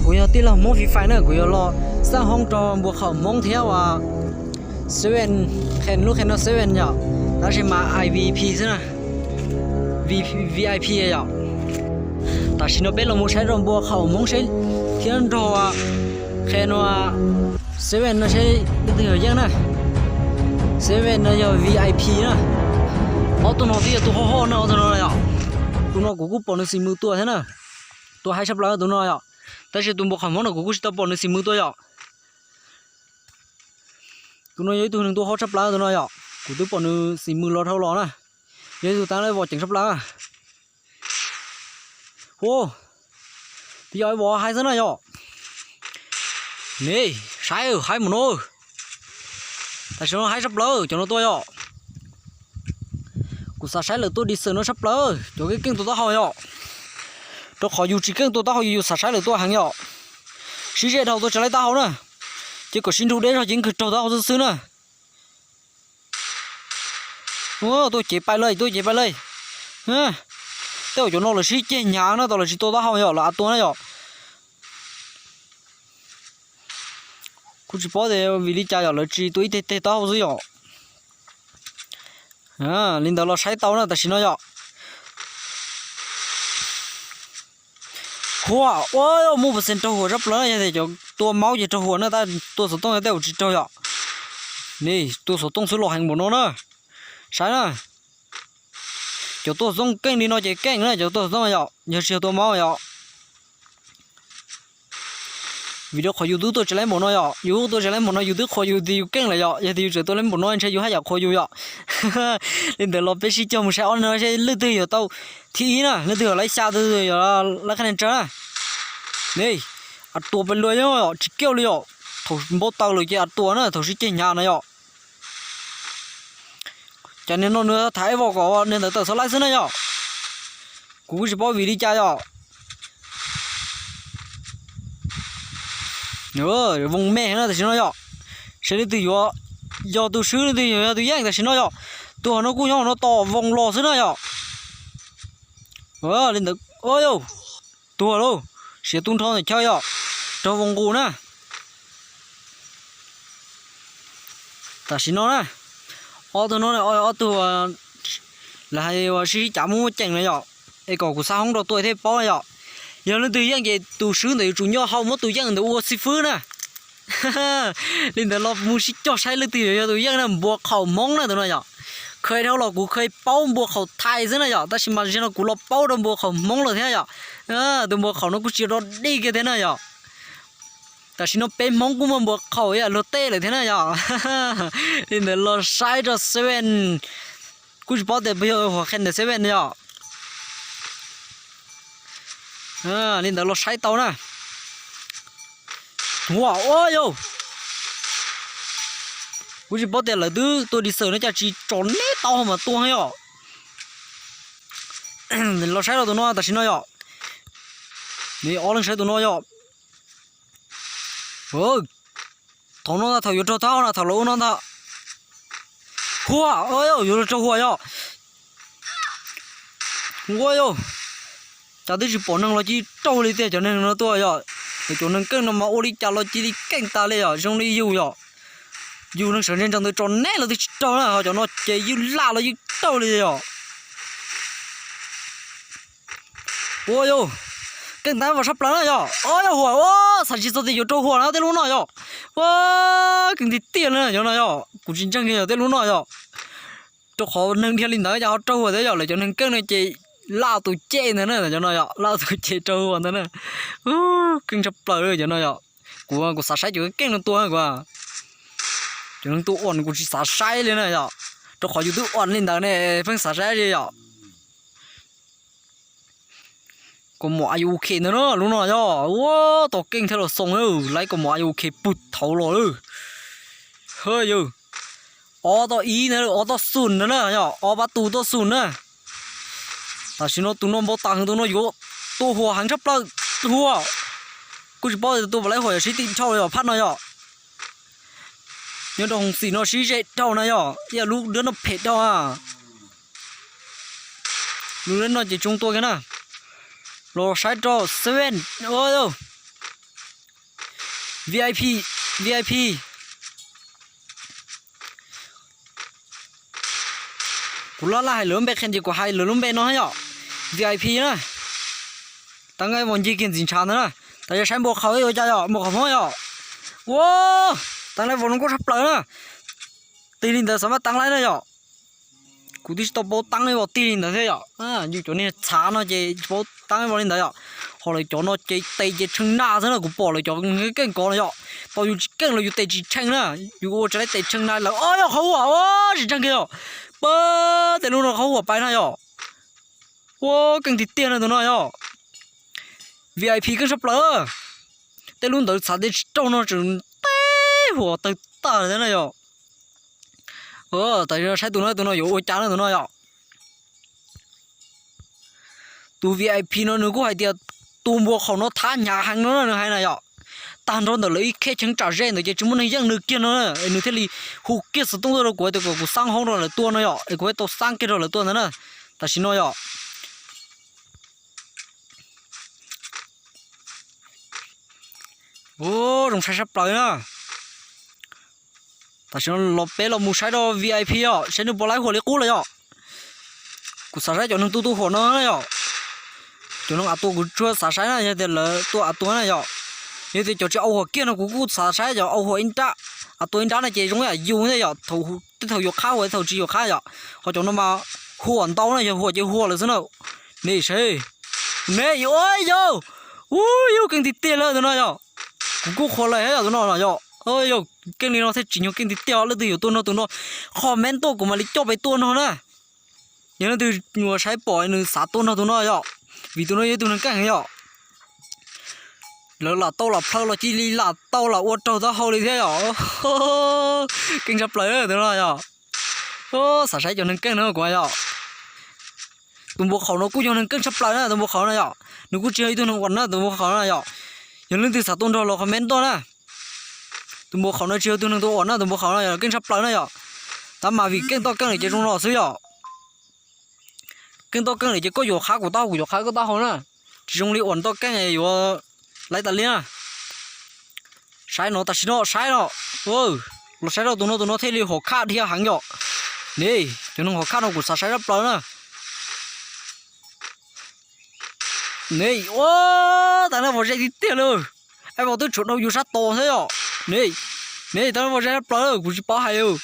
Kuv yog tij laug Hmoob Free Fire na, kuv yuav los xaj hoob rau npua qhaum Hmoob thiab uas Seven, qhia lub qhia no Seven yom, tab sis mas I V P xwb na, V I P yom. Tam sim no peb los mus saib rau npua qhaum Hmoob seb thiab nrog qhia no Seven no seb leej twg yog yeej na. Seven no yog V I P na. Ob tug no twb yog tus hoj hoj na, ob tug no yom. Tus no kuv kuj pom nws xis mws tua thiab na. Tua haib tshaj plaws tus no yom. Tab sis tus npua qhaum Hmoob no kuv kuj tsis tau pom nws xis mws tua yom. Tus no yog ib tug neeg tua hoj tshaj plaws tus no yom. Kuv twb pom nws xis mws los dhau los na. Yog ib tug tag lawm vos ceev tshaj plaws. Hu, twb yog ib vos haib xwb na yom. Ne, saib haib mus no. Tam sim no haib tshaj plaws cov no tua yom. Kuv xav saib lawv tua dim xwm no tshaj plaws cov keej keej tua taub hau yom. Rau qhov yus tsis keej tua taub hau yus xav saib lawv tua heev yom. Sib ze dhau tua tsis laib taub hau na. Ces kom sib nrug deb zog ces kawg raug taub hau xwb xwb na. Tuaj cev pais lawm, tuaj cev pais lawm. Tej zaum cov no lawv sib ceg hnyav na, tau lawv tsis tua taub hau yom, lawv av tua na yom. Kuj tsis paub tias vim li cas yom, lawv tsis tua ib teg teg taub hau xwb yom. Li ntawd los saib tau na tam sim no yom. Huaj, ua muaj percent raug huam tshaj plaws na, yog tias cov tua maub ces raug huam na, tab tua xov tooj tej zaum tsis raug yom. Ni tua xov tooj xwb los heev npaum no na. Saib na, cov tua xov tooj keej li no ces keej na, cov tua xov tooj yom, yog tsis yog tua maub yom. Vim rau qhov yus twb tua tsis laib npaum no yom, yus tua tsis laib npaum no yus twb qhuas yus tias yus keej lawm yom, yog tias yus tseem tua laib npaum no ntshe yus haj yam qhuas yus yom. Li ntawd los peb sib cog mus saib ob no seb leej twg yuav tau thib ib na, leej twg yuav laib xya, leej twg yuav laib qhab nees tsawg na. Ne, a tua pes luag yom, tsis kiaj li yom, thaum npau taws lawm ces a tua na, thaum sib ceg hnyav na yom. Cov niag no nws tham ib vos kom niag ntawd tawm xov laib xwb na yom. Kuv kuj tsis paub vim li cas yom. Voos me na tam sim no yom. Seb leej twg yuav yog tus swb, leej twg yuav yog tus yeej tam sim no yom. Tus hauv no kuj nyob hauv no tos voos los xwb na yom. Li ntawd, yau, tuag lauj, siav tu nrho ntawm chaw yom, raug voos nqus na. Tam sim no na, ob tug no ob tug lawv hais uas sib sib cav muaj muaj ceem na yom, es kom kuv xa hoob rau tua thiaj paub yom. Yog leej twg yeej ces tus swb ntawd yuav tsum nyob hauv muab tus yeej ntawd ua xib fwb na. Li ntawd los mus sib cog saib leej twg yuav yog tus yeej na, npua qhaum Hmoob na tus no yom. Kha dhau los kuv kha paub npua qhaum Thaib xwb na yom, tab sis mas zaum no kuv los paub rau npua qhaum Hmoob lawm thiab yom. Tus npua qhaum no kuj tsis rog dig kiag thiab na yom. Tam sim no peb Hmoob kuj muaj npua qhaum ib yam luag tej lawm thiab na yom. Li ntawd los saib rau Seven, kuj tsis paub tias puas yog huam qhia ntawm Seven yom. Li ntawd los saib tau na. Ua, ua yau, kuj tsis paub tias lawv twb tua dim xwm no cas tsis tso neb tau mas tua yom. Los saib rau tus no tam sim no yom. Nws ob leeg saib tus no yom. Thaum no ntag, thaum yuav raug tau na, thaum los ua no ntag. Huaj, yuav raug huaj yom. Ua yau, cas twb tsis pom neeg los cia li raug li tiag cov neeg no tuaj yom. Cov neeg keej no mas ua li cas los cia li keej tas li yom, zoo li yus yom. Yus neeg sawv ntse ntawd tso neb los twb tsis raug na, ho cov no ces ywj laj los ywj raug li yom. Ua yau, keej tab vas sab plaws na yom. O yau huam, xav tsis txog tias yuav raug huam na tej lub no yom. Ua, keej tiag tiag li na cov no yom, kuv tsis ntseeg kiag yog tej lub no yom. Rau qhov neeg dhia li ntawd cas ho raug huam thiab yom, lawv cov neeg keej no ces laj tus cem ntag na cov no yom, laj tus cem raug huam ntag na. Keej tshaj plaws li cov no yom. Kuv, kuv xav saib cov keej no tua kuv. Cov neeg tua uas kuv tsis xav saib li na yom, rau qhov yus twb ua li ntawd ne, pheej xav saib li yom. Kaus mom ayuv khe ntawd na lub no yom, ua tau keej thiab los xoo, laiv kaus mom ayuv khe pug thaud los lawm. Ob toj ib na, ob toj xum ntawd na yom, ob pab tu toj xum na. Tam sim no tus no npau taws heev, tus no yuav tua huam heev tshaj plaws, tua huam. Kuj tsis paub tua puas laib huam yom, sib tim dhau yom phab no yom. Nyob rau hoo xim no sib ze dhau na yom, ib yam lub dab no phem dhau na. Lub dab no ces tsis zoo tua kiag na. Los saib rau seven, V I P, V I P. Kuv laj laj hais lawv lub npe qhia ces kuv hais lawv lub npe no yom. V I P na. Tau nqaij vos ncig kiag ntxiv ntshav ntawd na. Tas yog saib npua qhaus ua cas yom, npua qhaus Hmoob yom. Ua, tau nqaij vos zoo nkauj tshaj plaws na. Tig li ntawd xav maj tau nqaij na yom. Kuv twb tsis tau paub tau nqaij vos tig li ntawd thiab yom. Yus cov niag txhav no ces tsis paub tau nqaij vos li ntawd yom. Ho lawv cov no ces tes ces tshee na xwb na, kuv pom lawv cov keej kov no yom. Tau yus tsis keej los yus tes tsis tshee na. Yus ua tsis laib tes tshee na lawm. O yog qhov huam, tsis ntseeg kiag yom. Pab tej lub no qhov huam pais na yom. Ua keej tiag tiag na tus no yom. V I P keej tshaj plaws. Tej lub ntawd txhav tes tsis raug no tseem teb huam tawg tag li na yom. Tas saib tus no, tus no yuav ua cas na tus no yom. Tus V I P no nws kuj hais tias tus npua qhaus no thab hnyav heev no na nws hais na yom. Tag nrho ntawm lawv ib kheb cheeb tsam ze ntawd ces tsis muaj neeg yeej nws kiag no na, es nws thiaj li hu kiag xov tooj tuaj rau kuv tias kom kuv xab hoob rau lawv tua no yom, es kuv tau xab kiag rau lawv tua ntawd na. Tam sim no yom. Ua zoo saib sab plaws na. Tam sim no los peb los mus saib rau V I P yom, saib nws puas laib huam li qub lawm yom. Kuv xav saib cov neeg tua tua huam no na yom. Cov neeg av tua kuv tsuas xav saib na, yog tias lawv tua av tua na yom. Yog tias cov tsis au huam kiag no kuv kuj xav saib cov au huam ib nrab, av tua ib nrab no ces zoo yam yus thiab yom, tej thaum yuav qhab huam, tej thaum tsis yuav qhab yom. Ho cov no mas huam ntau na, yog huam ces huam lawm xwb na. Nej saib, nej, ua yog, ua yog keej tiag tiag lawm tus no yom. Kuv kuj qhuas lawm yom tus no yom. Yog keej li no thiaj tsim nyog keej tiag tiag, leej twg yuav tua nrog tus no comment tuaj kuv mam li coj peb tua nrog na. Yog leej twg uas saib pom nws xav tua nrog tus no yom, vim tus no yog ib tug neeg keej heev yom. Lawv lam tau lam plhaw los cia li lam tau lam ua raug taub hau li thiab yom. Keej tshaj plaws tus no yom. Xav saib cov neeg keej no kuv yom. Tus npua qhaus no kuj yog neeg keej tshaj plaws na, tus npua qhaus no yom. Nws kuj tsis yog ib tug neeg uas na, tus npua qhaus no yom. Yog leej twg xav tua nrog los comment tuaj na. Tus npua qhaus no tsis yog tus neeg tua uas na, tus npua qhaus no yog keej tshaj plaws na yom. Tab mas vim keej toj keej lawm ces zoo no xwb yom. Keej toj keej lawm ces koj yuav qhab kuv taub hau, kuv yuav qhab koj taub hau na. Tsis zoo li uas toj keej yuav laib tas li na. Saib no, tam sim no saib no. Los saib rau tus no, tus no thiaj li hom khaj dhia heev yom. Ne, cov neeg hom khaj no kuv xav saib tshaj plaws na. Ne, ua, tas na vos ze tiag tiag lawm. Ai vos twb tshuav dhau yus sab tos thiab yom. Ne, ne, tas na vos ze tshaj plaws lawm, kuv tsis paub hais li.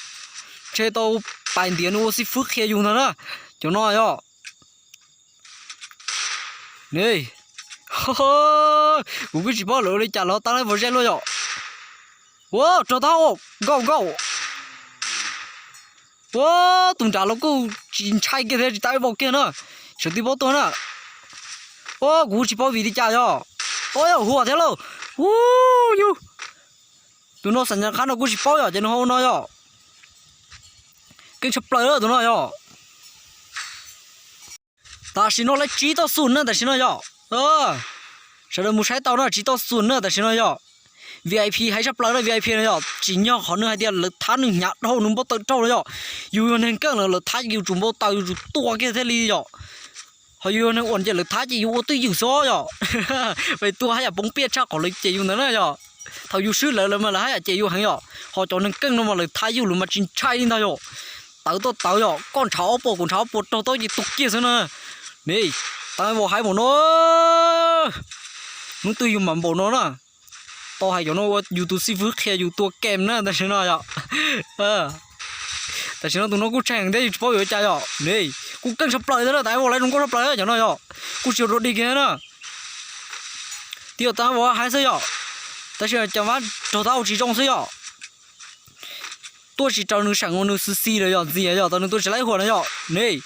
Ntshe tau pais ntiav nws ua xib fwb qhia yus ntag na. Cov no yom. Ne, kuv kuj tsis paub lawv ua li cas los tas na vos ze luaj yom. Ua, raug tau, nkauj nkauj. Ua, tus nrad los kuj tsis ntshai kiag thiab, tsis tau ib vau kiag na. Sawv tib paub tuag na. Ua, kuv tsis paub vim li cas yom. Ua, yog huam thiab lauj. Ua, yus, tus no xav nyas qhab no kuj tsis paub yom, ces nws ho ua no yom. Keej tshaj plaws tus no yom. Tam sim no lawv tsib tauj xum na tam sim no yom. Sawv daws mus saib tau na, tsib tauj xum na tam sim no yom. V I P hais tshaj plaws na, V I P no yom, tsim nyog qhov nws hais tias lawv thab nws hnyav dhau, nws npau taws dhau no yom. Yus yog neeg keej lawm, lawv thab ces yus tsum npau taws, yus tsum tua kiag thiaj li yom. Ho yus yog neeg uas ces lawv thab ces yus ua twj ywm xwb yom. Pes tua haj yam poob piaj tshaj qhov lawv cem yus ntawd na yom. Thaum yus swb lawv, lawv mas lawv haj yam cem yus heev yom. Ho cov neeg keej no mas lawv thab yus lawm mas tsis ntshai li ntag yom. Tawv tuaj tawv yom, koj ntshav ob puas kuv ntshav ob puas raug tau ces tua kiag xwb na. Ne, tas vos hais npaum no, hnub twg yus mam npaum no na. Tau hais cov no ua yus tus xib fwb qhia yus tua kem na tam sim no yom. Tam sim no tus no kuj tsheej thiab yus tsis paub yuav ua cas yom. Ne, kuj keej tshaj plaws thiab na, tas vos lawv zoo nkauj tshaj plaws cov no yom. Kuj tsis ua dog dig kiag na. Twb yog tas vos hais xwb yom. Tab sis cas mas raug tau tsis zoo xwb yom. Tuaj tsis raws nws seem uas nws xis xis lawm yom, ntxias yom, tas nws tua tsis laib huam na yom. Ne,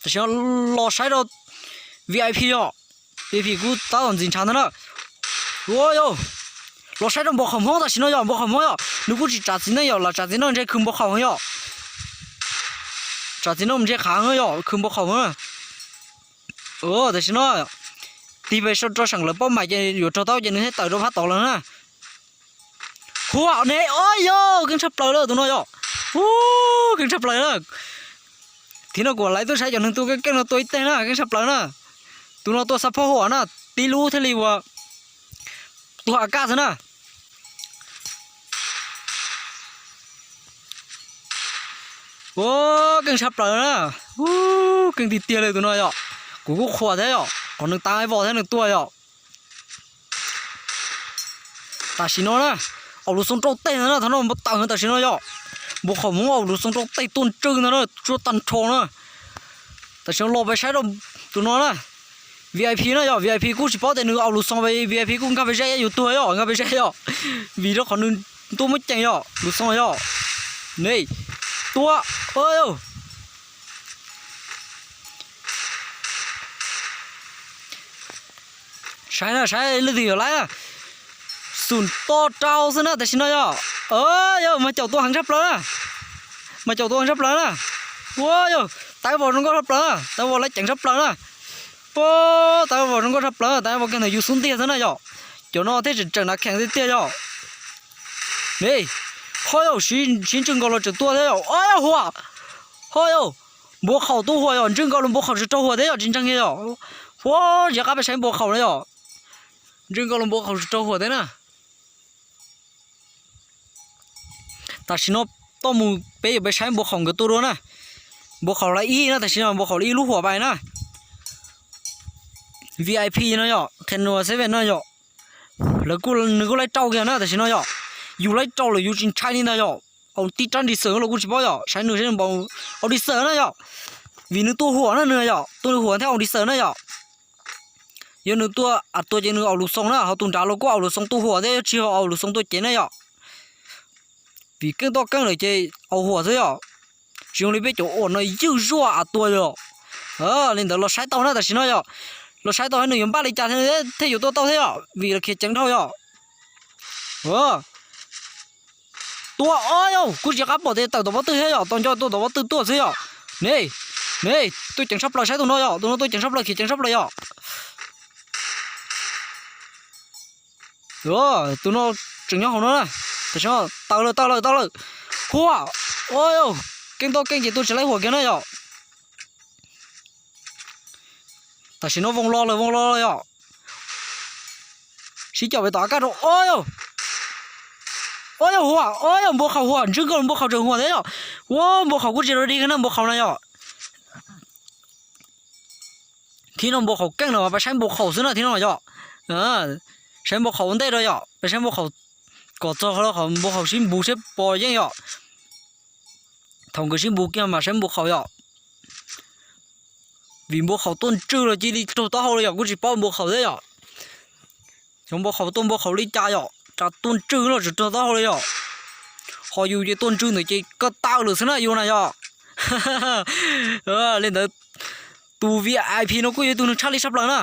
tam sim no los saib rau V I P yom. V I P kuj tab tom ntxiv ntshav ntag na. Ua yom, los saib rau npau qhaum Hmoob tam sim no yom, npau qhaum Hmoob yom, nws kuj tsis tsav txiv neej yom, los tsav txiv neej ntshe khwv npau qhaum yom. Tsav txiv neej ntshe qhav yom, khwv npau qhaum na. Tam sim no tig pes rau seem lawv paub mais ces yuav raug tau ces nws thiaj tawm rau phab tod lawm na. Huam ne, o yog keej tshaj plaws lawm tus no yom. Keej tshaj plaws na. Thiab no kuv laiv tuaj saib cov neeg tua keej keej no tua ib teg na, keej tshaj plaws na. Tus no tua xab phob huam na, tib lub thiaj li ua tuag a kaj xwb na. Ua, keej tshaj plaws na. Keej tiag tiag li tus no yom. Kuv kuj qhuas thiab yom, qhov nws tav vos thiab nws tuaj yom. Tam sim no na, Aus Lus Xoo rau tej ntawd na, thaum no npau taws heev tam sim no yom. Npau qhaum Hmoob Aus Lus Xoo rau tej tuaj ntswj ntag na, tsuas tag nrho na. Tam sim no los peb saib rau tus no na, V I P na yom, V I P kuj tsis paub tias nws Aus Lus Xoo, V I P kuj nkag peb zaj yus tuag yom, nkag peb zaj yom, vim rau qhov nws tuaj muaj ceem yom, Lus Xoo yom. Ne, tuaj, saib na, saib leej twg yuav laib na. Xum to rau xwb na tam sim no yom. Yog mas caum tua heev tshaj plaws na. Mas caum tua heev tshaj plaws na. Ua yog, tav vos zoo nkauj tshaj plaws na, tav vos laib ceev tshaj plaws na. Ua, tav vos zoo nkauj tshaj plaws, tav vos kiag ntawm yus xub ntiag xwb na yom. Cov no thiaj tseem tseem nav khees tiag tiag yom. Ne, ho yog, sib ntswj nkaus los tseem tuaj thiab yom. Huam, ho yog, npau qhaum tuaj huam yom, ntswj nkaus los npau qhaum tseem raug huam thiab yom, tsis ntseeg kiag yom. Huam, ziab qab peb saib npau qhaum na yom. Ntswj nkaus los npau qhaum tseem raug huam thiab na. Tam sim no tuaj mus peb yuav peb saib npau qhaum nkawd tua dua na. Npau qhaum la ib na, tam sim no npau qhaum la ib lub huam pais na. V I P no yom, Khenua Seven no yom. Lawv kuj, nws kuj laib rau kiag na tam sim no yom. Yus laib rau lawm yus tsis ntshai li ntag yom. Au tib rab nris xawm los kuj tsis paub yom, saib nws saib npaum au nris xawm na yom. Vim nws tuaj huam na nws yom, tuaj huam thiab au nris xawm na yom. Yog nws tuaj a tua ces nws Aus Lus Xoo na, ho tus nrad los kuj Aus Lus Xoo tuaj huam thiab, yog tsis ho Aus Lus Xoo tuaj ceev na yom. Vim keej toj keej lawm ces au huam xwb yom. Tsis zoo li peb cov uas no ywj zuaj a tua yom. Li ntawd los saib tau na tam sim no yom. Los saib tau nws yuav npaj li cas thiaj yuav tuaj tau thiab yom, vim los khiav ceev dhau yom. Tua, o yog, kuj tsis qab pom tias tawm tom pob tw thiab yom, tos nco tua tom pob tw tuaj xwb yom. Ne, ne, tuaj ceev tshaj plaws, saib tus no yom, tus no tuaj ceev tshaj plaws, khiav ceev tshaj plaws yom. Tus no tseem nyob hauv no na. Tam sim no tawm lawm, tawm lawm, tawm lawm. Huam, o yog, keej toj keej ces tua tsis laib huam kiag na yom. Tam sim no voos los lawm, voos los lawm yom. Sib coj pem tom qab rau, o yog, o yog huam, o yog npau qhaum huam, ntswj nkaus npau qhaum tseem huam thiab yom. Ua npau qhaum kuj tsis rau dig na npau qhaum na yom. Thib no npau qhaum keej no peb saib npau qhaum xwb na thib no yom. Saib npau qhaum ua ntej rau yom, peb saib npau qhaum kom txog qhov npau qhaum sib npuv sib pos yeej yom. Thaum nkawd sib npuv kiag mas saib npau qhaum yom. Vim npau qhaum tuaj ntswj los cia li raug taub hau li yom, kuj tsis paub npau qhaum thiab yom. Xyov npau qhaum tuaj npau qhaum li cas yom, tsam tuaj ntswj los tseem raug taub hau li yom. Ho yus ces tuaj ntswj ntawd ces koj tawm lawm xwb na yus na yom. Li ntawd tus V I P no kuj yog tus neeg tshaj lij tshaj plaws na.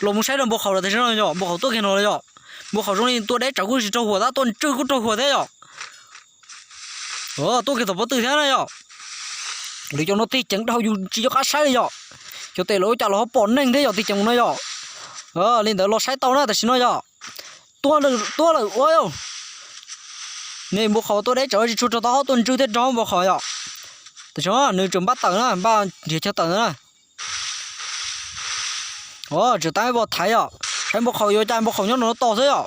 Los mus saib rau npau qhaum lawm tam sim no yom, npau qhaum tuaj kiag no lawm yom. Npau qhaum zoo li tuaj deb tsawv kuj tsis raug huam tab, tuaj ntswj kuj raug huam thiab yom. Tuaj kiag tom pob tw thiab na yom. Lawv cov no tig ceev dhau yus tsis nco qab saib li yom. Cov tes lawv ua cas los ho pom neeg thiab yom, tig ceev no yom. Li ntawd los saib tau na tam sim no yom. Tuaj lawm, tuaj lawm ua. Ne npau qhaum tuaj deb tsawv tsis tshua raug taub hau, tuaj ntswj thiab raug npau qhaum yom. Tam sim no nws tseem npaj tawm na, npaj nrhiav chaw tawm na. Tseem tab vos thaiv yom, saib npau qhaum yuav ua cas, npau qhaum nyob no tos xwb yom.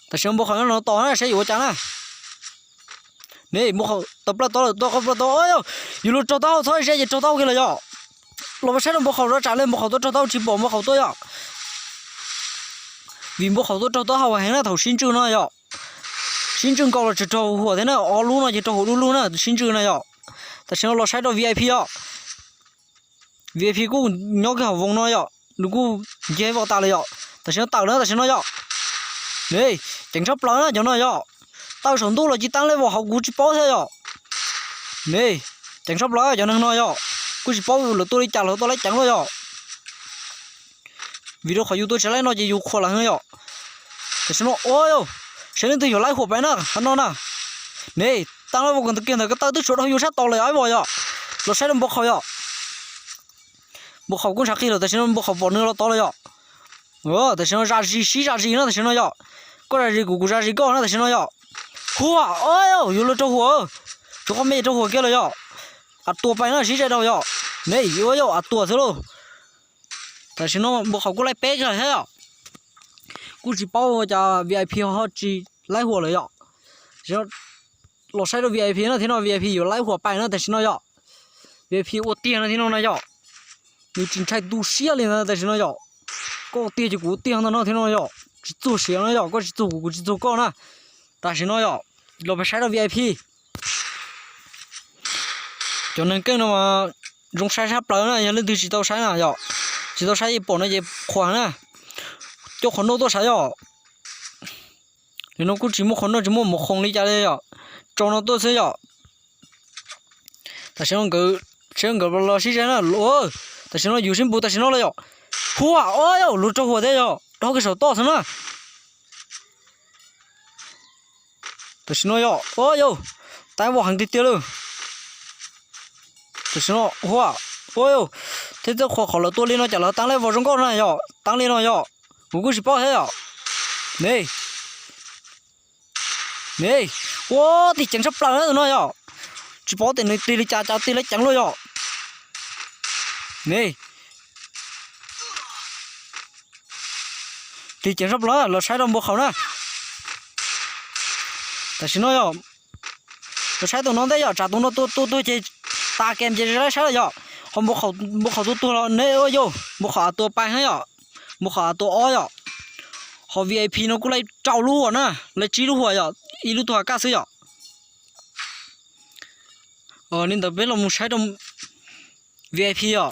Tam sim no npau qhaum nyob no tos na, saib yuav ua cas na. Ne npau qhaum tawm plaws tod lawm, tawm plaws tod, yus los raug taub hau txhob ze ces raug taub hau kiag lawm yom. Los peb saib rau npau qhaum rov tsam li npau qhaum tuaj raug taub hau tsis pom npau qhaum tuaj yom. Vim npau qhaum tuaj raug taub hau heev na thaum sib ntswj no yom. Sib ntswj nkaus los tseem raug huam thiab na, ob lub no ces raug huam du lug na sib ntswj na yom. Tam sim no los saib rau V I P yom. V I P kuj nyob kiag hauv voos no yom, nws kuj nce vos tas lawm yom. Tam sim no tawm na tam sim no yom. Ne, ceev tshaj plaws na cov no yom. Taw saum ntuj los cia li tau level hauv kuv tsis paub thiab yom. Ne, ceev tshaj plaws cov neeg no yom. Kuj tsis paub lawv tuaj li cas los tuaj laib ceev luaj yom. Vim rau qhov yus tuaj tsis laib no ces yus qhuas lawv heev yom. Tam sim no ua, saib leej twg yuav laib huam peb na qhov no na. Ne, tau level kiag ntawd ko taw twb tsuas dhau yus sab tod lawm ib vos yom. Los saib rau npau qhaum yom. Npau qhaum kuj ntshav qis lawm, tam sim no npau qhaum pom nws los tod lawm yom. Tam sim no zam zis sib zam zis na tam sim no yom. Koj zam zis kuv, kuv zam zis koj na tam sim no yom. Huam, yuav luag raug huam. Tsuas qhov me raug huam kiag lawm yom. A tua pais na sib ze dhau yom. Ne, yuav yog a tua xwb lauj. Tam sim no npau qhaum kuj laib peb kiag thiab yom. Kuj tsis paub cas V I P ho tsis laib huam lawm yom. Los saib rau V I P no thiab no, V I P yuav laib huam pais no tam sim no yom. V I P ua tiag no thiab no na yom. Nws tsis ntshai tu siab li ntawd tam sim no yom. Koj ua tiag ces kuv ua tiag ntag no thiab no yom. Tsis txuag siav no yom, koj tsis txuag kuv, kuv tsis txuag koj na. Tam sim no yom, los pais saib rau V I P. Cov neeg keej no mas zoo saib sab plaws na, yog leej twg tsis tau saib na yom, tsis tau saib yeej pom no ces qhuas na. Coj qhov noj tuaj saib yom. Nim no kuj tsis muaj qhov noj tsis muaj mus khoom li cas li yom, tso no tuaj xwb yom. Tam sim no nkawd, seb nkawd los sib zeb na. Tam sim no yus sib npus tam sim no los yom. Huaj, o yog luag rau huam thiab yom, rau kiag saum toj xwb na. Tam sim no yom, o yog, taab voj heev tiag tiag lawm. Tam sim no huaj, o yog, thiab txawj qhuas qhov lawv tua li no cas lawv taab li voj zoo nkauj na yom, taab li no yom. Kuv kuj tsis paub thiab yom. Ne, ne, ua tig ceev tshaj plaws na tus no yom. Tsis paub tias nws tig li cas cas tig li ceev luaj yom. Ne, tig ceev tshaj plaws, los saib rau npua qhaum na. Tam sim no yom, los saib tus no ntej yom, tsam tus no tua tuag ces tas kem ces saib lawm yom. Ho npua qhaum tua tuag los ne, o yog npua qhaum av tua pais na yom, npua qhaum av tua ob yom. Ho V I P no kuj laib rau lub huam na, laib tsib lub huam yom, ib lub tuag kaj xwb yom. Li ntawd peb los mus saib rau V I P yom.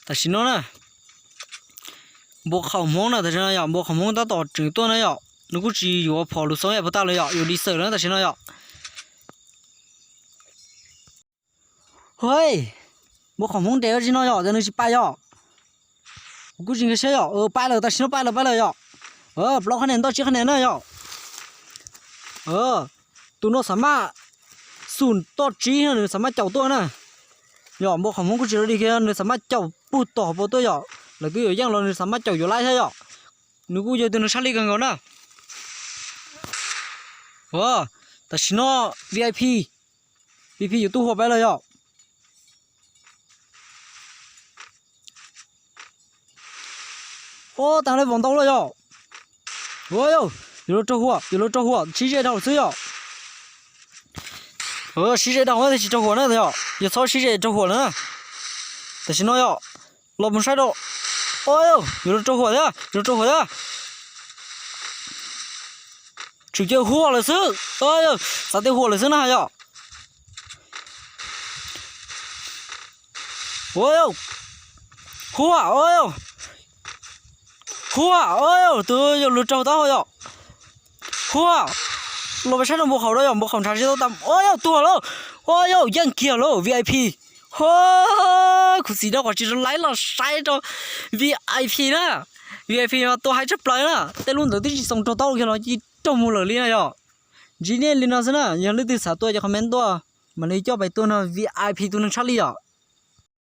Tam sim no na, npua qhaum Hmoob na tam sim no yom, npua qhaum Hmoob tab tom tseem tuaj na yom, nws kuj tsis yuav phom lus xoob puas tas lawm yom, yuav li xawm lawm tam sim no yom. Hej, npua qhaum Hmoob nres ua tsi no yom, tas nws tsis pais yom. Kuv kuj tsis nkag siab yom, pais lawm tam sim no pais lawm pais lawm yom. Plaub qhab nia ntoj tsib qhab nia na yom. Tus no xav maj xum toj tsib nws xav maj caum tuaj na. Yom, npua qhaum Hmoob kuj tsis li kiag, nws xav maj caum puag tom hauv paus tuaj yom, lawv twb yuav yeej los nws xav maj caum yuav laib thiab yom. Nws kuj yog tus nws tshaj lij kawg nkaus na. Tam sim no V I P, V I P yuav tuaj huam peb lawm yom. Ua taag le vau ntau lawm yom. Ua yog, yuav luag raug huam, yuav luag raug huam, sib ze dhau xwb yom. Sib ze dhau thiab tsis raug huam na yom, yog txhob sib ze raug huam na. Tam sim no yom, los mus saib rau. Ua yog, yuav luag raug huam thiab, yuav luag raug huam thiab. Tseem cia huam lawm xwb, xav tias huam lawm xwb na yom. Ua yog, huam, ua yog, huam, ua yog, tus yog luag raug taub hau yom. Huam, los peb saib rau npua qhaum rau yom, npua qhaum ntshav tsis tau tas, ua yog, tuag lawm, ua yog, yeej kiag lawm V I P. Huam, khuv xim rau qhov tsis laib los saib rau V I P na. V I P mas tua heev tshaj plaws na, tej lub ntawd twb tsis xoo raug taub kiag los cia raug mus lawm li na yom. Ntsib nej li no xwb na, yog leej twg xav tua ces comment tuaj, mam li coj pais tua no, V I P tus neeg tshaj lij yom.